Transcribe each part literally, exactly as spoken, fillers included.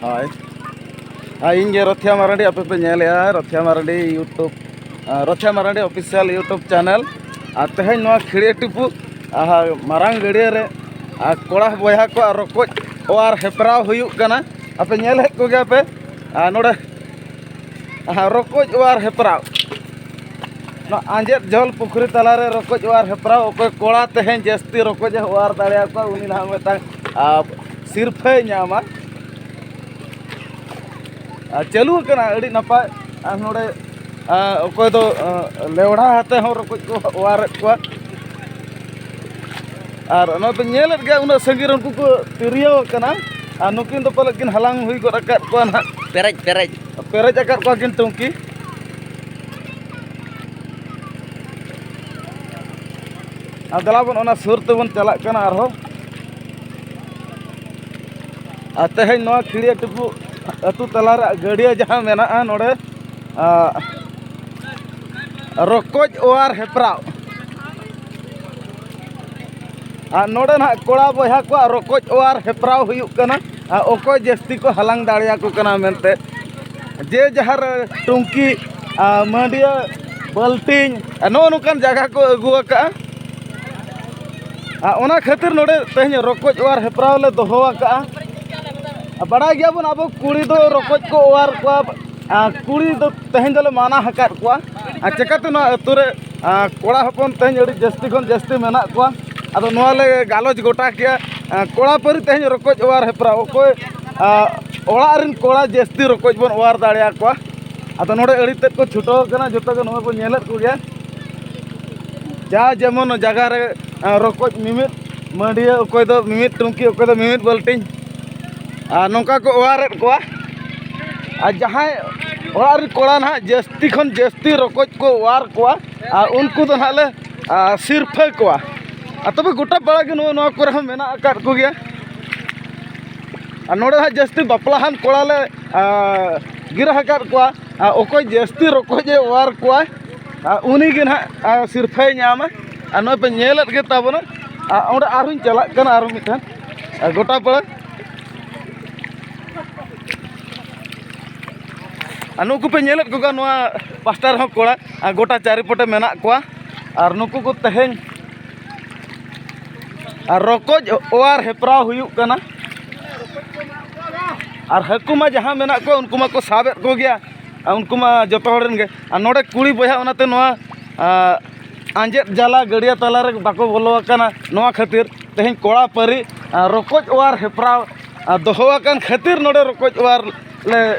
ᱦᱳᱭ᱾ ᱟᱨ ᱤᱧ ᱜᱮ ᱨᱚᱛᱷᱤᱭᱟ ᱢᱟᱨᱟᱱᱰᱤ, ᱟᱯᱮ ᱯᱮ ᱧᱮᱞᱮᱜᱼᱟ ᱨᱚᱛᱷᱤᱭᱟ ᱢᱟᱨᱟᱱᱰᱤ YouTube, ᱟᱨ ᱨᱚᱛᱷᱤᱭᱟ ᱢᱟᱨᱟᱱᱰᱤ official YouTube channel᱾ ᱟᱨ ᱛᱮᱦᱮᱧ ᱱᱚᱣᱟ ᱠᱷᱤᱲᱤᱭᱟᱹ ᱴᱤᱯᱩ, ᱟᱨ ᱢᱟᱨᱟᱝ ᱜᱟᱹᱰᱭᱟᱹ ᱨᱮ, ᱟᱨ ᱠᱚᱲᱟ ᱵᱚᱭᱦᱟ ᱠᱚᱣᱟᱜ ᱨᱚᱠᱚᱡ ᱚᱣᱟᱨ ᱦᱮᱯᱨᱟᱣ ᱦᱩᱭᱩᱜ ᱠᱟᱱᱟ᱾ ᱟᱯᱮ ᱧᱮᱞᱮᱫ ᱠᱚᱜᱮᱭᱟ ᱯᱮ, ᱟᱨ ᱱᱚᱰᱮ, ᱟᱨ ᱨᱚᱠᱚᱡ ᱚᱣᱟᱨ ᱦᱮᱯᱨᱟᱣ᱾ ᱱᱚᱣᱟ ᱟᱸᱡᱮᱫ ᱡᱷᱚᱞ ᱯᱩᱠᱷᱨᱤ ᱛᱟᱞᱟᱨᱮ ᱨᱚᱠᱚᱡ ᱚᱣᱟᱨ ᱦᱮᱯᱨᱟᱣ᱾ ᱚᱠᱚᱭ ᱠᱚᱲᱟ ᱛᱮᱦᱮᱧ ᱡᱟᱹᱥᱛᱤ ᱨᱚᱠᱚᱡ ᱮ ᱚᱣᱟᱨ ᱫᱟᱲᱮᱭᱟᱠᱚᱣᱟ, ᱩᱱᱤ ᱱᱟᱦᱟᱜ ᱢᱤᱫᱴᱟᱝ, ᱟᱨ, ᱥᱤᱨᱯᱷᱟᱹᱭ ᱧᱟᱢᱟ᱾ ᱟᱨ ᱪᱟᱹᱞᱩ ᱟᱠᱟᱱᱟ, ᱟᱹᱰᱤ ᱱᱟᱯᱟᱭ᱾ ᱟᱨ ᱱᱚᱰᱮ, ᱟᱨ ᱚᱠᱚᱭ ᱫᱚ, ᱟᱨ ᱞᱮᱣᱲᱟ ᱟᱛᱮ ᱦᱚᱸ ᱨᱚᱠᱚᱡ ᱠᱚ ᱚᱣᱟᱨᱮᱫ ᱠᱚᱣᱟ᱾ ᱟᱨ ᱱᱚᱣᱟ ᱯᱮ ᱧᱮᱞᱮᱫ ᱜᱮᱭᱟ, ᱩᱱᱟᱹᱜ ᱥᱟᱺᱜᱤᱧ ᱨᱮ ᱩᱱᱠᱩ ᱠᱚ ᱛᱤᱨᱭᱟᱹᱣ ᱟᱠᱟᱱᱟ᱾ ᱟᱨ ᱱᱩᱠᱤᱱ ᱫᱚ ᱯᱟᱞᱮᱫ ᱠᱤᱱ ᱦᱟᱞᱟᱝ ᱦᱩᱭ ᱜᱚᱫ ᱟᱠᱟᱫ ᱠᱚᱣᱟ ᱱᱟᱦᱟᱜ, ᱯᱮᱨᱮᱡ, ᱯᱮᱨᱮᱡ᱾ ᱯᱮᱨᱮᱡ ᱟᱠᱟᱫ ᱠᱚᱣᱟ ᱠᱤᱱ ᱴᱩᱝᱠᱤ᱾ ᱟᱨ ᱫᱮᱞᱟ ᱵᱚᱱ ᱚᱱᱟ ᱥᱩᱨ ᱛᱮᱵᱚᱱ ᱪᱟᱞᱟᱜ ᱠᱟᱱᱟ ᱟᱨᱦᱚᱸ᱾ ᱟᱨ ᱛᱮᱦᱮᱧ ᱱᱚᱣᱟ ᱠᱷᱤᱲᱤᱭᱟᱹ ᱴᱤᱯᱩ ᱟᱹᱛᱩ ᱛᱟᱞᱟᱨᱮ ᱜᱟᱹᱰᱭᱟᱹ ᱡᱟᱦᱟᱸ ᱢᱮᱱᱟᱜᱼᱟ ᱱᱚᱰᱮ, ᱟᱨ ᱨᱚᱠᱚᱡ ᱚᱣᱟᱨ ᱦᱮᱯᱨᱟᱣ᱾ ᱟᱨ ᱱᱚᱰᱮ ᱱᱟᱦᱟᱜ ᱠᱚᱲᱟ ᱵᱚᱭᱦᱟ ᱠᱚᱣᱟᱜ ᱨᱚᱠᱚᱡ ᱚᱣᱟᱨ ᱦᱮᱯᱨᱟᱣ ᱦᱩᱭᱩᱜ ᱠᱟᱱᱟ᱾ ᱟᱨ ᱚᱠᱚᱭ ᱡᱟᱹᱥᱛᱤ ᱠᱚ ᱦᱟᱞᱟᱝ ᱫᱟᱲᱮᱭᱟᱠᱚ ᱠᱟᱱᱟ ᱢᱮᱱᱛᱮ, ᱡᱮ ᱡᱟᱦᱟᱨ ᱴᱩᱝᱠᱤ, ᱟᱨ ᱢᱟᱹᱰᱤᱭᱟᱹ, ᱵᱟᱹᱞᱴᱤᱱ, ᱟᱨ ᱱᱚᱜᱼᱚ ᱱᱚᱝᱠᱟᱱ ᱡᱟᱭᱜᱟ ᱠᱚ ᱟᱹᱜᱩ ᱟᱠᱟᱫᱼᱟ᱾ ᱟᱨ ᱚᱱᱟ ᱠᱷᱟᱹᱛᱤᱨ ᱱᱚᱰᱮ ᱛᱮᱦᱮᱧ ᱨᱚᱠᱚᱡ ᱚᱣᱟᱨ ᱦᱮᱯᱨᱟᱣ ᱞᱮ ᱫᱚᱦᱚ ᱟᱠᱟᱫᱼᱟ᱾ ᱟᱨ ᱵᱟᱲᱟᱭ ᱜᱮᱭᱟᱵᱚᱱ, ᱟᱵᱚ ᱠᱩᱲᱤ ᱫᱚ ᱨᱚᱠᱚᱡ ᱠᱚ ᱚᱣᱟᱨ ᱠᱚᱣᱟ, ᱟᱨ ᱠᱩᱲᱤ ᱫᱚ ᱛᱮᱦᱮᱧ ᱫᱚᱞᱮ ᱢᱟᱱᱟ ᱟᱠᱟᱫ ᱠᱚᱣᱟ᱾ ᱟᱨ ᱪᱮᱠᱟᱛᱮ ᱱᱚᱣᱟ ᱟᱹᱛᱩ ᱨᱮ, ᱟᱨ ᱠᱚᱲᱟ ᱦᱚᱯᱚᱱ ᱛᱮᱦᱮᱧ ᱟᱹᱰᱤ ᱡᱟᱹᱥᱛᱤ ᱠᱷᱚᱱ ᱡᱟᱹᱥᱛᱤ ᱢᱮᱱᱟᱜ ᱠᱚᱣᱟ᱾ ᱟᱫᱚ ᱱᱚᱣᱟ ᱞᱮ ᱜᱟᱞᱚᱪ ᱜᱚᱴᱟ ᱠᱮᱜᱼᱟ᱾ ᱟᱨ ᱠᱚᱲᱟ ᱯᱟᱹᱨᱤ ᱛᱮᱦᱮᱧ ᱨᱚᱠᱚᱡ ᱚᱣᱟᱨ ᱦᱮᱯᱨᱟᱣ, ᱚᱠᱚᱭ, ᱟᱨ ᱚᱲᱟᱜ ᱨᱮᱱ ᱠᱚᱲᱟ ᱡᱟᱹᱥᱛᱤ ᱨᱚᱠᱚᱡ ᱵᱚᱱ ᱚᱣᱟᱨ ᱫᱟᱲᱮᱭᱟᱠᱚᱣᱟ᱾ ᱟᱫᱚ ᱱᱚᱰᱮ ᱟᱹᱰᱤ ᱛᱮᱫ ᱠᱚ ᱪᱷᱩᱴᱟᱹᱣ ᱟᱠᱟᱱᱟ, ᱡᱚᱛᱚ ᱜᱮ ᱱᱚᱜᱼᱚᱭ ᱵᱚᱱ ᱧᱮᱞᱮᱫ ᱠᱚᱜᱮᱭᱟ᱾ ᱡᱟ ᱡᱮᱢᱚᱱ ᱡᱟᱭᱜᱟ ᱨᱮ, ᱟᱨ ᱨᱚᱠᱚᱡ ᱢᱤᱢᱤᱫ ᱢᱟᱹᱰᱤᱭᱟᱹ, ᱚᱠᱚᱭ ᱫᱚ ᱢᱤᱢᱤᱫ ᱴᱩᱝᱠᱤ, ᱚᱠᱚᱭ ᱫᱚ ᱢᱤᱢᱤᱫ ᱵᱟᱹᱞᱴᱤᱱ, ᱟᱨ ᱱᱚᱝᱠᱟ ᱠᱚ ᱚᱣᱟᱨᱮᱫ ᱠᱚᱣᱟ᱾ ᱟᱨ ᱡᱟᱦᱟᱸᱭ ᱚᱲᱟᱜ ᱨᱮᱱ ᱠᱚᱲᱟ ᱱᱟᱦᱟᱜ ᱡᱟᱹᱥᱛᱤ ᱠᱷᱚᱱ ᱡᱟᱹᱥᱛᱤ ᱨᱚᱠᱚᱡ ᱠᱚ ᱚᱣᱟᱨ ᱠᱚᱣᱟ, ᱟᱨ ᱩᱱᱠᱩ ᱫᱚ ᱱᱟᱦᱟᱜ ᱞᱮ, ᱟᱨ ᱥᱤᱨᱯᱷᱟᱹ ᱠᱚᱣᱟ᱾ ᱟᱨ ᱛᱚᱵᱮ ᱜᱚᱴᱟ ᱯᱟᱲᱟ ᱜᱮ ᱱᱚᱜᱼᱚ ᱱᱚᱣᱟ ᱠᱚᱨᱮ ᱦᱚᱸ ᱢᱮᱱᱟᱜ ᱟᱠᱟᱫ ᱠᱚᱜᱮᱭᱟ᱾ ᱟᱨ ᱱᱚᱰᱮ ᱦᱟᱸᱜ ᱡᱟᱹᱥᱛᱤ ᱵᱟᱯᱞᱟᱦᱟᱱ ᱠᱚᱲᱟ ᱞᱮ, ᱟᱨ, ᱜᱤᱨᱟᱹ ᱟᱠᱟᱫ ᱠᱚᱣᱟ᱾ ᱟᱨ ᱚᱠᱚᱭ ᱡᱟᱹᱥᱛᱤ ᱨᱚᱠᱚᱡ ᱮ ᱚᱣᱟᱨ ᱠᱚᱣᱟ, ᱟᱨ ᱩᱱᱤ ᱜᱮ ᱱᱟᱦᱟᱜ, ᱟᱨ, ᱥᱤᱨᱯᱷᱟᱹᱭ ᱧᱟᱢᱟ᱾ ᱟᱨ ᱱᱚᱜᱼᱚᱭ ᱯᱮ ᱧᱮᱞᱮᱫ ᱜᱮ ᱛᱟᱵᱚᱱᱟ᱾ ᱟᱨ ᱚᱸᱰᱮ ᱟᱨᱦᱚᱸᱧ ᱪᱟᱞᱟᱜ ᱠᱟᱱᱟ ᱟᱨ ᱢᱤᱫᱴᱟᱝ, ᱟᱨ ᱜᱚᱴᱟ ᱯᱟᱲᱟ᱾ ᱟᱨ ᱱᱩᱠᱩ ᱯᱮ ᱧᱮᱞᱮᱫ ᱠᱚᱜᱮᱭᱟ, ᱱᱚᱣᱟ ᱯᱟᱥᱴᱟ ᱨᱮᱦᱚᱸ ᱠᱚᱲᱟ, ᱟᱨ ᱜᱚᱴᱟ ᱪᱟᱨᱤᱯᱚᱴᱮ ᱢᱮᱱᱟᱜ ᱠᱚᱣᱟ᱾ ᱟᱨ ᱱᱩᱠᱩ ᱠᱚ ᱛᱮᱦᱮᱧ, ᱟᱨ ᱨᱚᱠᱚᱡ ᱚᱣᱟᱨ ᱦᱮᱯᱨᱟᱣ ᱦᱩᱭᱩᱜ ᱠᱟᱱᱟ᱾ ᱟᱨ ᱦᱟᱹᱠᱩ ᱢᱟ ᱡᱟᱦᱟᱸ ᱢᱮᱱᱟᱜ ᱠᱚᱣᱟ, ᱩᱱᱠᱩ ᱢᱟᱠᱚ ᱥᱟᱵᱮᱫ ᱠᱚᱜᱮᱭᱟ, ᱟᱨ ᱩᱱᱠᱩ ᱢᱟ ᱡᱚᱛᱚ ᱦᱚᱲ ᱨᱮᱱ ᱜᱮ᱾ ᱟᱨ ᱱᱚᱰᱮ ᱠᱩᱲᱤ ᱵᱚᱭᱦᱟ, ᱚᱱᱟᱛᱮ ᱱᱚᱣᱟ, ᱟᱨ, ᱟᱸᱡᱮᱫ ᱡᱟᱞᱟ ᱜᱟᱹᱰᱭᱟᱹ ᱛᱟᱞᱟᱨᱮ ᱵᱟᱠᱚ ᱵᱚᱞᱚ ᱟᱠᱟᱱᱟ᱾ ᱱᱚᱣᱟ ᱠᱷᱟᱹᱛᱤᱨ ᱛᱮᱦᱮᱧ ᱠᱚᱲᱟ ᱯᱟᱹᱨᱤ, ᱟᱨ, ᱨᱚᱠᱚᱡ ᱚᱣᱟᱨ ᱦᱮᱯᱨᱟᱣ, ᱟᱨ, ᱫᱚᱦᱚ ᱟᱠᱟᱱ ᱠᱷᱟᱹᱛᱤᱨ ᱱᱚᱰᱮ ᱨᱚᱠᱚᱡ ᱚᱣᱟᱨ ᱞᱮ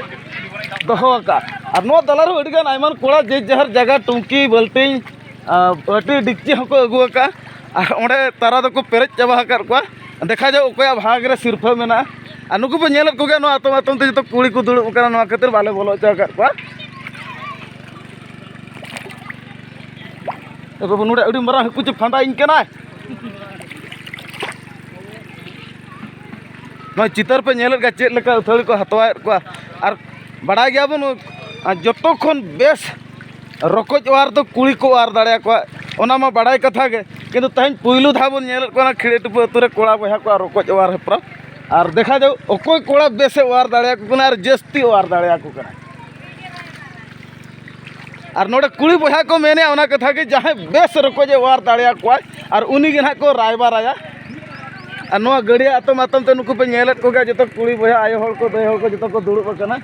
ᱫᱚᱦᱚ ᱟᱠᱟᱫᱼᱟ᱾ ᱟᱨ ᱱᱚᱣᱟ ᱛᱟᱞᱟ ᱨᱮᱦᱚᱸ ᱟᱹᱰᱤᱜᱟᱱ ᱟᱭᱢᱟ ᱠᱚᱲᱟ ᱡᱮ ᱡᱟᱦᱟᱨ ᱡᱟᱭᱜᱟ ᱴᱩᱝᱠᱤ, ᱵᱟᱹᱞᱴᱤᱱ, ᱟᱨ, ᱵᱟᱹᱴᱤ, ᱰᱮᱠᱪᱤ ᱦᱚᱸᱠᱚ ᱟᱹᱜᱩ ᱟᱠᱟᱫᱼᱟ᱾ ᱟᱨ ᱚᱸᱰᱮ ᱛᱟᱨᱟ ᱫᱚᱠᱚ ᱯᱮᱨᱮᱡ ᱪᱟᱵᱟ ᱟᱠᱟᱫ ᱠᱚᱣᱟ᱾ ᱫᱮᱠᱷᱟ ᱡᱟᱣ ᱚᱠᱚᱭᱟᱜ ᱵᱷᱟᱜᱽ ᱨᱮ ᱥᱤᱨᱯᱷᱟᱹ ᱢᱮᱱᱟᱜᱼᱟ᱾ ᱟᱨ ᱱᱩᱠᱩ ᱯᱮ ᱧᱮᱞᱮᱫ ᱠᱚᱜᱮᱭᱟ, ᱱᱚᱣᱟ ᱟᱛᱚᱢ ᱟᱛᱚᱢ ᱛᱮ ᱡᱚᱛᱚ ᱠᱩᱲᱤ ᱠᱚ ᱫᱩᱲᱩᱵ ᱟᱠᱟᱱᱟ, ᱱᱚᱣᱟ ᱠᱷᱟᱹᱛᱤᱨ ᱵᱟᱞᱮ ᱵᱚᱞᱚ ᱦᱚᱪᱚ ᱟᱠᱟᱫ ᱠᱚᱣᱟ᱾ ᱮ ᱵᱟᱹᱵᱩ, ᱱᱚᱰᱮ ᱟᱹᱰᱤ ᱢᱟᱨᱟᱝ ᱦᱟᱹᱠᱩ ᱪᱚ ᱯᱷᱟᱸᱫᱟᱭᱤᱧ ᱠᱟᱱᱟᱭ᱾ ᱱᱚᱣᱟ ᱪᱤᱛᱟᱹᱨ ᱯᱮ ᱧᱮᱞᱮᱫ ᱜᱮᱭᱟ, ᱪᱮᱫ ᱞᱮᱠᱟ ᱟᱹᱛᱷᱟᱹᱲᱤ ᱠᱚ ᱦᱟᱛᱣᱟᱭᱮᱫ ᱠᱚᱣᱟ᱾ ᱟᱨ ᱵᱟᱲᱟᱭ ᱜᱮᱭᱟᱵᱚᱱ, ᱟᱨ ᱡᱚᱛᱚ ᱠᱷᱚᱱ ᱵᱮᱥ ᱨᱚᱠᱚᱡ ᱚᱣᱟᱨ ᱫᱚ ᱠᱩᱲᱤ ᱠᱚ ᱚᱣᱟᱨ ᱫᱟᱲᱮᱭᱟᱠᱚᱣᱟ, ᱚᱱᱟ ᱢᱟ ᱵᱟᱲᱟᱭ ᱠᱟᱛᱷᱟ ᱜᱮ᱾ ᱠᱤᱱᱛᱩ ᱛᱮᱦᱮᱧ ᱯᱩᱭᱞᱩ ᱫᱷᱟᱣ ᱵᱚᱱ ᱧᱮᱞᱮᱫ ᱠᱚᱣᱟ, ᱚᱱᱟ ᱠᱷᱤᱲᱟᱹ ᱴᱩᱯᱟᱹ ᱟᱹᱛᱩ ᱨᱮ ᱠᱚᱲᱟ ᱵᱚᱭᱦᱟ ᱠᱚᱣᱟᱜ ᱨᱚᱠᱚᱡ ᱚᱣᱟᱨ ᱦᱮᱯᱨᱟᱣ᱾ ᱟᱨ ᱫᱮᱠᱷᱟ ᱡᱟᱣ ᱚᱠᱚᱭ ᱠᱚᱲᱟ ᱵᱮᱥᱮ ᱚᱣᱟᱨ ᱫᱟᱲᱮᱭᱟᱠᱚ ᱠᱟᱱᱟ ᱟᱨ ᱡᱟᱹᱥᱛᱤ ᱚᱣᱟᱨ ᱫᱟᱲᱮᱭᱟᱠᱚ ᱠᱟᱱᱟ᱾ ᱟᱨ ᱱᱚᱰᱮ ᱠᱩᱲᱤ ᱵᱚᱭᱦᱟ ᱠᱚ ᱢᱮᱱᱮᱫᱼᱟ ᱚᱱᱟ ᱠᱟᱛᱷᱟ ᱜᱮ, ᱡᱟᱦᱟᱸᱭ ᱵᱮᱥ ᱨᱚᱠᱚᱡ ᱮ ᱚᱣᱟᱨ ᱫᱟᱲᱮᱭᱟᱠᱚᱣᱟᱭ, ᱟᱨ ᱩᱱᱤ ᱜᱮ ᱱᱟᱦᱟᱜ ᱠᱚ ᱨᱟᱭᱵᱟᱨᱟᱭᱟ᱾ ᱟᱨ ᱱᱚᱣᱟ ᱜᱟᱹᱰᱭᱟᱹ ᱟᱛᱚᱢ ᱟᱛᱚᱢ ᱛᱮ ᱱᱩᱠᱩ ᱯᱮ ᱧᱮᱞᱮᱫ ᱠᱚᱜᱮᱭᱟ, ᱡᱚᱛᱚ ᱠᱩᱲᱤ ᱵᱚᱭᱦᱟ, ᱟᱭᱳ ᱦᱚᱲ ᱠᱚ, ᱫᱟᱹᱭ ᱦᱚᱲ ᱠᱚ, ᱡᱚᱛᱚ ᱠᱚ ᱫᱩᱲᱩᱵ ᱟᱠᱟᱱᱟ᱾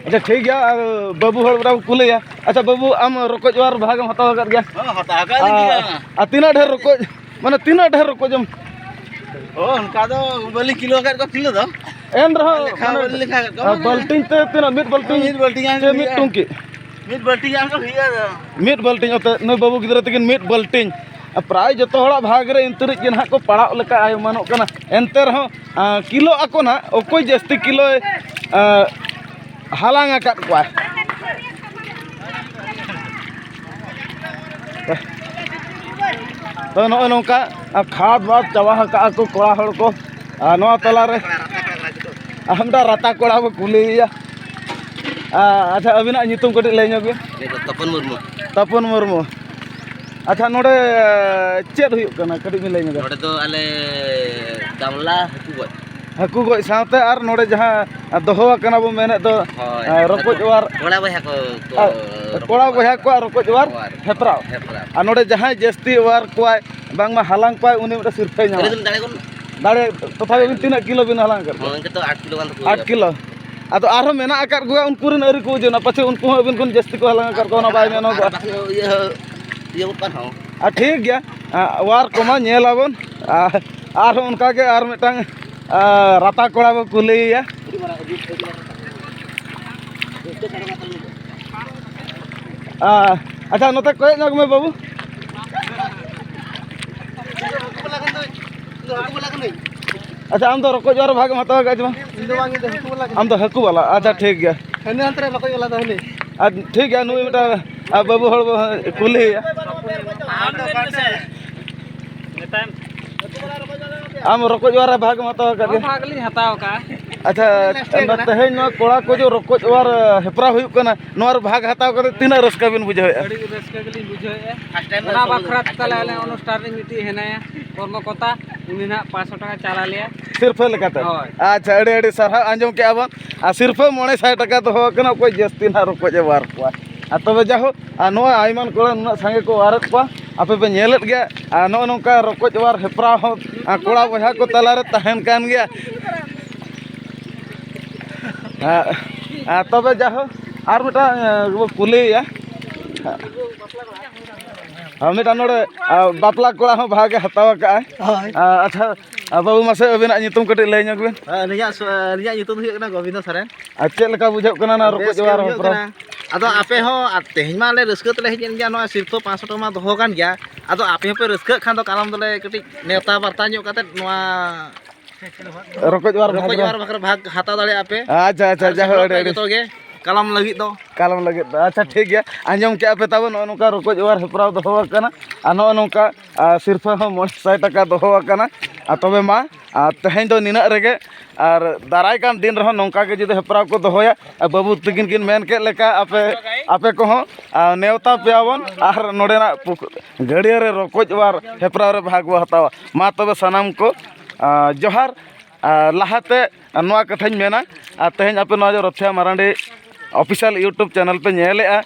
ᱟᱪᱪᱷᱟ, ᱴᱷᱤᱠ ᱜᱮᱭᱟ, ᱟᱨ ᱵᱟᱹᱵᱩ ᱦᱚᱲ ᱵᱚᱱ ᱠᱩᱞᱤᱭᱟ᱾ ᱟᱪᱪᱷᱟ ᱵᱟᱹᱵᱩ, ᱟᱢ ᱨᱚᱠᱚᱡ ᱚᱣᱟᱨ ᱵᱷᱟᱜᱽ ᱮᱢ ᱦᱟᱛᱟᱣ ᱟᱠᱟᱫ ᱜᱮᱭᱟ? ᱦᱚᱸ, ᱦᱟᱛᱟᱣ ᱟᱠᱟᱫ ᱞᱤᱧ ᱟᱨ, ᱜᱮᱭᱟ᱾ ᱟᱨ ᱛᱤᱱᱟᱹᱜ ᱰᱷᱮᱨ ᱨᱚᱠᱚᱡ, ᱢᱟᱱᱮ ᱛᱤᱱᱟᱹᱜ ᱰᱷᱮᱨ ᱨᱚᱠᱚᱡ ᱮᱢ? ᱚ, ᱚᱱᱠᱟ ᱫᱚ ᱵᱟᱹᱞᱤᱧ ᱠᱤᱞᱳ ᱟᱠᱟᱫ ᱠᱚᱣᱟ, ᱠᱤᱞᱳ ᱫᱚ᱾ ᱮᱱ ᱨᱮᱦᱚᱸ ᱞᱮᱠᱷᱟ ᱢᱟᱱᱮ, ᱵᱟᱹᱞᱤᱧ ᱞᱮᱠᱷᱟ ᱟᱠᱟᱫ ᱠᱚᱣᱟ, ᱟᱨ ᱢᱟᱱᱮ ᱵᱟᱹᱞᱴᱤᱱ ᱛᱮ ᱛᱤᱱᱟᱹᱜ? ᱢᱤᱫ ᱵᱟᱹᱞᱴᱤᱱ? ᱢᱤᱫ ᱵᱟᱹᱞᱴᱤᱱ ᱜᱟᱱ ᱥᱮ ᱜᱮ ᱢᱤᱫ ᱦᱩᱭᱩᱜᱼᱟ᱾ ᱴᱩᱝᱠᱤ? ᱢᱤᱫ ᱵᱟᱹᱞᱴᱤᱱ ᱜᱟᱱ ᱜᱮ ᱦᱩᱭᱩᱜᱼᱟ ᱫᱚ᱾ ᱢᱤᱫ ᱵᱟᱹᱞᱴᱤᱱ ᱚᱛᱮ ᱱᱩᱭ ᱵᱟᱹᱵᱩ ᱜᱤᱫᱽᱨᱟᱹ ᱛᱟᱹᱠᱤᱱ ᱢᱤᱫ ᱵᱟᱹᱞᱴᱤᱱ᱾ ᱟᱨ ᱯᱨᱟᱭ ᱡᱚᱛᱚ ᱦᱚᱲᱟᱜ ᱵᱷᱟᱜᱽ ᱨᱮ ᱤᱱᱛᱤᱨᱤᱡ ᱜᱮ ᱱᱟᱦᱟᱜ ᱠᱚ ᱯᱟᱲᱟᱜ ᱞᱮᱠᱟ ᱟᱭᱢᱟᱱᱚᱜ ᱠᱟᱱᱟ᱾ ᱮᱱᱛᱮ ᱨᱮᱦᱚᱸ, ᱟᱸ, ᱠᱤᱞᱳ ᱟᱠᱚ ᱱᱟᱦᱟᱜ, ᱚᱠᱚᱭ ᱡᱟᱹᱥᱛᱤ ᱠᱤᱞᱳᱭ, ᱟᱸ, ᱦᱟᱞᱟᱝ ᱟᱠᱟᱫ ᱠᱚᱣᱟ᱾ ᱛᱚ, ᱱᱚᱜᱼᱚᱭ ᱱᱚᱝᱠᱟ, ᱟᱨ, ᱠᱷᱟᱫᱽ ᱵᱟᱫᱽ ᱪᱟᱵᱟ ᱟᱠᱟᱫᱼᱟ ᱠᱚ ᱠᱚᱲᱟ ᱦᱚᱲ ᱠᱚ᱾ ᱟᱨ ᱱᱚᱣᱟ ᱛᱟᱞᱟᱨᱮ ᱟᱢᱫᱟ ᱨᱟᱛᱟ ᱠᱚᱲᱟ ᱵᱚ ᱠᱩᱞᱤᱭᱮᱭᱟ᱾ ᱟᱨ, ᱟᱪᱪᱷᱟ, ᱟᱹᱵᱤᱱᱟᱜ ᱧᱩᱛᱩᱢ ᱠᱟᱹᱴᱤᱡ ᱞᱟᱹᱭ ᱧᱚᱜ ᱵᱤᱱ᱾ ᱛᱚᱯᱚᱱ ᱢᱩᱨᱢᱩ᱾ ᱛᱚᱯᱚᱱ ᱢᱩᱨᱢᱩ᱾ ᱟᱪᱪᱷᱟ, ᱱᱚᱰᱮ ᱪᱮᱫ ᱦᱩᱭᱩᱜ ᱠᱟᱱᱟ, ᱠᱟᱹᱴᱤᱡ ᱵᱤᱱ ᱞᱟᱹᱭ ᱧᱚᱜᱟ? ᱱᱚᱰᱮ ᱫᱚ ᱟᱞᱮ ᱜᱟᱢᱞᱟ ᱦᱟᱹᱠᱩ ᱜᱚᱡ᱾ ᱦᱟᱹᱠᱩ ᱜᱚᱡ ᱥᱟᱶᱛᱮ ᱟᱨ ᱱᱚᱰᱮ ᱡᱟᱦᱟᱸ ᱫᱚᱦᱚ ᱟᱠᱟᱱᱟ ᱵᱚ ᱢᱮᱱᱮᱫ ᱫᱚ, ᱦᱳᱭ᱾ ᱟᱨ ᱨᱚᱠᱚᱡ ᱚᱣᱟᱨ᱾ ᱠᱚᱲᱟ ᱵᱚᱭᱦᱟ ᱠᱚ, ᱠᱚ ᱟᱨ ᱨᱚᱠᱚᱡ ᱠᱚᱲᱟ ᱚᱣᱟᱨ᱾ ᱵᱚᱭᱦᱟ ᱠᱚᱣᱟᱜ ᱨᱚᱠᱚᱡ ᱚᱣᱟᱨ ᱚᱣᱟᱨ᱾ ᱦᱮᱯᱨᱟᱣ᱾ ᱦᱮᱯᱨᱟᱣ᱾ ᱟᱨ ᱱᱚᱰᱮ ᱡᱟᱦᱟᱸᱭ ᱡᱟᱹᱥᱛᱤ ᱚᱣᱟᱨ ᱠᱚᱣᱟᱭ, ᱵᱟᱝᱢᱟ ᱦᱟᱞᱟᱝ ᱠᱚᱣᱟᱭ, ᱩᱱᱤ ᱢᱤᱫᱴᱟᱝ ᱥᱤᱨᱯᱷᱟᱹᱭ ᱧᱟᱢᱟ᱾ ᱛᱤᱱᱟᱹᱜ ᱫᱤᱱ ᱫᱟᱲᱮ ᱠᱚ? ᱫᱟᱲᱮ ᱛᱚᱛᱷᱟᱯᱤ ᱟᱹᱵᱤᱱ ᱛᱤᱱᱟᱹᱜ ᱠᱤᱞᱳ ᱵᱤᱱ ᱦᱟᱞᱟᱝ ᱟᱠᱟᱫ ᱠᱚᱣᱟ? ᱦᱳᱭ, ᱤᱱᱠᱟᱹ ᱛᱚ ᱟᱴ ᱠᱤᱞᱳ ᱜᱟᱱ ᱫᱚᱠᱚ ᱟᱴ ᱦᱩᱭᱩᱜᱼᱟ᱾ ᱠᱤᱞᱳ᱾ ᱟᱫᱚ ᱟᱨᱦᱚᱸ ᱢᱮᱱᱟᱜ ᱟᱠᱟᱫ ᱠᱚᱣᱟ, ᱩᱱᱠᱩ ᱨᱮᱱ ᱟᱹᱣᱨᱤ ᱠᱚ ᱳᱡᱚᱱᱟ, ᱯᱟᱪᱷᱮ ᱩᱱᱠᱩ ᱦᱚᱸ ᱟᱹᱵᱤᱱ ᱠᱷᱚᱱ ᱡᱟᱹᱥᱛᱤ ᱠᱚ ᱦᱟᱞᱟᱝ ᱟᱠᱟᱫ ᱠᱚᱣᱟ, ᱚᱱᱟ ᱵᱟᱭ ᱢᱮᱱᱚᱜᱚᱜᱼᱟ᱾ ᱟᱨ ᱵᱟᱠᱷᱟᱱ ᱤᱭᱟᱹ, ᱤᱭᱟᱹ ᱠᱚ ᱠᱟᱱ ᱦᱚᱸ᱾ ᱟᱨ ᱴᱷᱤᱠ ᱜᱮᱭᱟ, ᱟᱨ ᱚᱣᱟᱨ ᱠᱚᱢᱟ ᱧᱮᱞ ᱟᱵᱚᱱ᱾ ᱟᱨ ᱟᱨᱦᱚᱸ ᱚᱱᱠᱟ ᱜᱮ ᱟᱨ ᱢᱤᱫᱴᱟᱝ, ᱟᱨ ᱨᱟᱛᱟ ᱠᱚᱲᱟ ᱵᱚ ᱠᱩᱞᱤᱭᱮᱭᱟ᱾ ᱟᱨ ᱟᱪᱪᱷᱟ, ᱱᱚᱛᱮ ᱠᱚᱭᱚᱜ ᱧᱚᱜ ᱢᱮ ᱵᱟᱹᱵᱩ᱾ ᱟᱪᱪᱷᱟ, ᱟᱢ ᱫᱚ ᱨᱚᱠᱚᱡ ᱚᱣᱟᱨ ᱵᱷᱟᱜᱽ ᱮᱢ ᱦᱟᱛᱟᱣ ᱟᱠᱟᱫ ᱪᱮ ᱵᱟᱝ? ᱤᱧ ᱫᱚ ᱵᱟᱝ, ᱤᱧ ᱫᱚ ᱦᱟᱹᱠᱩ ᱵᱟᱞᱟ ᱠᱟᱱᱟ᱾ ᱟᱢ ᱫᱚ ᱦᱟᱹᱠᱩ ᱵᱟᱞᱟ, ᱟᱪᱪᱷᱟ, ᱴᱷᱤᱠ ᱜᱮᱭᱟ᱾ ᱦᱟᱹᱱᱤ ᱦᱟᱱᱛᱮ ᱨᱮ ᱨᱚᱠᱚᱡ ᱵᱟᱞᱟ ᱫᱚ ᱦᱟᱹᱱᱤ᱾ ᱟᱨ ᱴᱷᱤᱠ ᱜᱮᱭᱟ, ᱱᱩᱭ ᱢᱤᱫᱴᱟᱝ, ᱟᱨ ᱵᱟᱹᱵᱩ ᱦᱚᱲ ᱵᱚ ᱠᱩᱞᱤᱭᱮᱭᱟ᱾ ᱟᱢ ᱨᱚᱠᱚᱡ ᱚᱣᱟᱨ ᱨᱮ ᱵᱷᱟᱜᱽ ᱮᱢ ᱦᱟᱛᱟᱣ ᱟᱠᱟᱫ ᱦᱚᱸ, ᱜᱮᱭᱟ? ᱵᱷᱟᱜᱽ ᱞᱤᱧ ᱦᱟᱛᱟᱣ ᱟᱠᱟᱫᱼᱟ᱾ ᱟᱪᱪᱷᱟ, ᱞᱟᱥᱴ ᱨᱮ ᱠᱟᱱᱟ᱾ ᱛᱮᱦᱮᱧ ᱱᱚᱣᱟ ᱠᱚᱲᱟ ᱠᱚ ᱡᱮ ᱨᱚᱠᱚᱡ ᱚᱣᱟᱨ ᱦᱮᱯᱨᱟᱣ ᱦᱩᱭᱩᱜ ᱠᱟᱱᱟ, ᱱᱚᱣᱟ ᱨᱮ ᱵᱷᱟᱜᱽ ᱦᱟᱛᱟᱣ ᱠᱟᱛᱮ ᱛᱤᱱᱟᱹᱜ ᱨᱟᱹᱥᱠᱟᱹ ᱵᱤᱱ ᱵᱩᱡᱷᱟᱹᱣᱮᱫᱼᱟ? ᱟᱹᱰᱤ ᱨᱟᱹᱥᱠᱟᱹ ᱜᱮᱞᱤᱧ ᱵᱩᱡᱷᱟᱹᱣᱮᱫᱼᱟ᱾ ᱚᱱᱟ ᱵᱟᱠᱷᱨᱟ ᱛᱮ ᱛᱟᱦᱞᱮ ᱟᱞᱮ ᱚᱱᱩᱥᱴᱷᱟᱱ ᱨᱮ ᱢᱤᱫᱴᱤᱡ ᱦᱮᱱᱟᱭᱟ ᱠᱚᱨᱢᱚᱠᱚᱨᱛᱟ, ᱩᱱᱤ ᱱᱟᱦᱟᱜ ᱯᱟᱸᱪᱥᱚ ᱴᱟᱠᱟ ᱪᱟᱞᱟᱣ ᱞᱮᱭᱟ᱾ ᱥᱤᱨᱯᱷᱟᱹ ᱞᱮᱠᱟᱛᱮ? ᱦᱳᱭ᱾ ᱟᱪᱪᱷᱟ, ᱟᱹᱰᱤ ᱟᱹᱰᱤ ᱥᱟᱨᱦᱟᱣ᱾ ᱟᱸᱡᱚᱢ ᱠᱮᱜᱼᱟ ᱵᱚᱱ, ᱟᱨ ᱥᱤᱨᱯᱷᱟᱹ ᱢᱚᱬᱮ ᱥᱟᱭ ᱴᱟᱠᱟ ᱫᱚᱦᱚ ᱟᱠᱟᱱᱟ, ᱚᱠᱚᱭ ᱡᱟᱹᱥᱛᱤ ᱱᱟᱦᱟᱜ ᱨᱚᱠᱚᱡ ᱮ ᱚᱣᱟᱨ ᱠᱚᱣᱟ᱾ ᱟᱨ ᱛᱚᱵᱮ ᱡᱟᱭᱦᱳᱠ, ᱟᱨ ᱱᱚᱣᱟ ᱟᱭᱢᱟᱱ ᱠᱚᱲᱟ ᱱᱩᱱᱟᱹᱜ ᱥᱟᱸᱜᱮ ᱠᱚ ᱚᱣᱟᱨᱮᱫ ᱠᱚᱣᱟ, ᱟᱯᱮ ᱯᱮ ᱧᱮᱞᱮᱫ ᱜᱮᱭᱟ᱾ ᱟᱨ ᱱᱚᱜᱼᱚ ᱱᱚᱝᱠᱟ ᱨᱚᱠᱚᱡ ᱚᱣᱟᱨ ᱦᱮᱯᱨᱟᱣ ᱦᱚᱸ, ᱟᱨ ᱠᱚᱲᱟ ᱵᱚᱭᱦᱟ ᱠᱚ ᱛᱟᱞᱟᱨᱮ ᱛᱟᱦᱮᱱ ᱠᱟᱱ ᱜᱮᱭᱟ᱾ ᱟᱨ, ᱟᱨ ᱛᱚᱵᱮ ᱡᱟᱭᱦᱳᱠ, ᱟᱨ ᱢᱤᱫᱴᱟᱝ, ᱮ, ᱵᱚ ᱠᱩᱞᱤᱭᱮᱭᱟ᱾ ᱟᱨ ᱢᱤᱫᱴᱟᱝ ᱱᱚᱰᱮ, ᱟᱨ ᱵᱟᱯᱞᱟ ᱠᱚᱲᱟ ᱦᱚᱸ ᱵᱷᱟᱜᱽ ᱮ ᱦᱟᱛᱟᱣ ᱟᱠᱟᱫᱼᱟᱭ᱾ ᱦᱳᱭ᱾ ᱟᱨ ᱟᱪᱪᱷᱟ, ᱟᱨ ᱵᱟᱹᱵᱩ, ᱢᱟᱥᱮ ᱟᱹᱵᱤᱱᱟᱜ ᱧᱩᱛᱩᱢ ᱠᱟᱹᱴᱤᱡ ᱞᱟᱹᱭ ᱧᱚᱜ ᱵᱤᱱ᱾ ᱦᱮᱸ, ᱟᱹᱞᱤᱧᱟᱜ ᱥᱩ-, ᱟᱹᱞᱤᱧᱟᱜ ᱧᱩᱛᱩᱢ ᱫᱚ ᱦᱩᱭᱩᱜ ᱠᱟᱱᱟ ᱜᱳᱵᱤᱱᱫᱚ ᱥᱚᱨᱮᱱ᱾ ᱟᱨ ᱪᱮᱫ ᱞᱮᱠᱟ ᱵᱩᱡᱷᱟᱹᱜ ᱠᱟᱱᱟ ᱱᱚᱣᱟ ᱨᱚᱠᱚᱡ ᱵᱮᱥ ᱜᱮ ᱚᱣᱟᱨ ᱵᱩᱡᱷᱟᱹᱜ ᱦᱮᱯᱨᱟᱣ? ᱠᱟᱱᱟ᱾ ᱟᱫᱚ ᱟᱯᱮ ᱦᱚᱸ, ᱟᱨ ᱛᱮᱦᱮᱧ ᱢᱟ ᱟᱞᱮ ᱨᱟᱹᱥᱠᱟᱹ ᱛᱮᱞᱮ ᱦᱮᱡ ᱮᱱ ᱜᱮᱭᱟ, ᱱᱚᱣᱟ ᱥᱤᱨᱯᱷᱟᱹ ᱯᱟᱸᱪᱥᱚ ᱴᱟᱠᱟ ᱢᱟ ᱫᱚᱦᱚ ᱠᱟᱱ ᱜᱮᱭᱟ᱾ ᱟᱫᱚ ᱟᱯᱮ ᱦᱚᱸᱯᱮ ᱨᱟᱹᱥᱠᱟᱹᱜ ᱠᱷᱟᱱ ᱫᱚ, ᱠᱟᱞᱚᱢ ᱫᱚᱞᱮ ᱠᱟᱹᱴᱤᱡ ᱱᱮᱣᱛᱟ ᱵᱟᱨᱛᱟ ᱧᱚᱜ ᱠᱟᱛᱮᱫ ᱱᱚᱣᱟ ᱨᱚᱠᱚᱡ ᱚᱣᱟᱨ ᱨᱚᱠᱚᱡ ᱵᱷᱟᱜᱽ ᱚᱣᱟᱨ ᱵᱷᱟᱜᱽ ᱦᱟᱛᱟᱣ ᱫᱟᱲᱮᱭᱟᱜᱼᱟ ᱯᱮ᱾ ᱟᱪᱪᱷᱟ, ᱟᱪᱪᱷᱟ, ᱟᱨ ᱡᱟᱭᱦᱳᱠ, ᱥᱮᱴᱮᱨᱚᱜ ᱟᱹᱰᱤ, ᱯᱮ ᱟᱹᱰᱤ ᱡᱚᱛᱚ ᱜᱮ, ᱠᱟᱞᱚᱢ ᱞᱟᱹᱜᱤᱫ ᱫᱚ᱾ ᱠᱟᱞᱚᱢ ᱞᱟᱹᱜᱤᱫ ᱫᱚ᱾ ᱟᱪᱪᱷᱟ, ᱴᱷᱤᱠ ᱜᱮᱭᱟ, ᱟᱸᱡᱚᱢ ᱠᱮᱜᱼᱟ ᱯᱮ ᱛᱟᱵᱚ, ᱱᱚᱜᱼᱚ ᱱᱚᱝᱠᱟ ᱨᱚᱠᱚᱡ ᱚᱣᱟᱨ ᱦᱮᱯᱨᱟᱣ ᱫᱚᱦᱚ ᱟᱠᱟᱱᱟ, ᱟᱨ ᱱᱚᱜᱼᱚ ᱱᱚᱝᱠᱟ, ᱟᱨ ᱥᱤᱨᱯᱷᱟᱹ ᱦᱚᱸ ᱢᱚᱬᱮ ᱥᱟᱭ ᱴᱟᱠᱟ ᱫᱚᱦᱚ ᱟᱠᱟᱱᱟ᱾ ᱟᱨ ᱛᱚᱵᱮ ᱢᱟ, ᱟᱨ ᱛᱮᱦᱮᱧ ᱫᱚ ᱱᱤᱱᱟᱹᱜ ᱨᱮᱜᱮ, ᱟᱨ ᱫᱟᱨᱟᱭ ᱠᱟᱱ ᱫᱤᱱ ᱨᱮᱦᱚᱸ ᱱᱚᱝᱠᱟ ᱜᱮ ᱡᱩᱫᱤ ᱦᱮᱯᱨᱟᱣ ᱠᱚ ᱫᱚᱦᱚᱭᱟ, ᱟᱨ ᱵᱟᱹᱵᱩ ᱛᱟᱹᱠᱤᱱ ᱠᱤᱱ ᱢᱮᱱ ᱠᱮᱫ ᱞᱮᱠᱟ, ᱟᱯᱮ, ᱟᱯᱮ ᱠᱚᱦᱚᱸ, ᱟᱨ ᱱᱮᱣᱛᱟ ᱯᱮᱭᱟ ᱵᱚᱱ, ᱟᱨ ᱱᱚᱰᱮᱱᱟᱜ ᱯᱩᱠ-, ᱜᱟᱹᱰᱭᱟᱹ ᱨᱮ ᱨᱚᱠᱚᱡ ᱚᱣᱟᱨ ᱦᱮᱯᱨᱟᱣ ᱨᱮ ᱵᱷᱟᱜᱽ ᱵᱚ ᱦᱟᱛᱟᱣᱟ᱾ ᱢᱟ ᱛᱚᱵᱮ ᱥᱟᱱᱟᱢ ᱠᱚ, ᱟᱨ ᱡᱚᱦᱟᱨ᱾ ᱟᱨ ᱞᱟᱦᱟᱛᱮ ᱱᱚᱣᱟ ᱠᱟᱛᱷᱟᱧ ᱢᱮᱱᱟ, ᱟᱨ ᱛᱮᱦᱮᱧ ᱟᱯᱮ ᱱᱚᱣᱟ ᱡᱮ ᱨᱚᱛᱷᱤᱭᱟ ᱢᱟᱨᱟᱱᱰᱤ official YouTube channel ᱯᱮ ᱧᱮᱞᱮᱫᱼᱟ,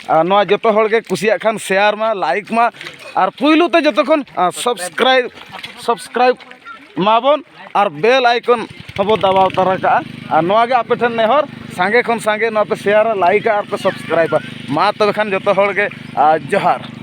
ᱟᱨ ᱱᱚᱣᱟ ᱡᱚᱛᱚ ᱦᱚᱲ ᱜᱮ ᱠᱩᱥᱤᱭᱟᱜ ᱠᱷᱟᱱ share ᱢᱟ, like ᱢᱟ, ᱟᱨ ᱯᱩᱭᱞᱩ ᱛᱮ ᱡᱚᱛᱚ ᱠᱷᱚᱱ, ᱟᱨ subscribe, subscribe ᱢᱟᱵᱚᱱ, ᱟᱨ bell icon ᱦᱚᱸᱵᱚ ᱫᱟᱵᱟᱣ ᱛᱟᱨᱟ ᱠᱟᱜᱼᱟ᱾ ᱟᱨ ᱱᱚᱣᱟ ᱜᱮ ᱟᱯᱮ ᱴᱷᱮᱱ ᱱᱮᱦᱚᱨ, ᱥᱟᱸᱜᱮ ᱠᱷᱚᱱ ᱥᱟᱸᱜᱮ ᱱᱚᱣᱟ ᱯᱮ share ᱟ, like ᱟ ᱟᱨ ᱯᱮ subscribe ᱟ᱾ ᱢᱟ ᱛᱚᱵᱮ ᱠᱷᱟᱱ ᱡᱚᱛᱚ ᱦᱚᱲ ᱜᱮ, ᱟᱨ ᱡᱚᱦᱟᱨ᱾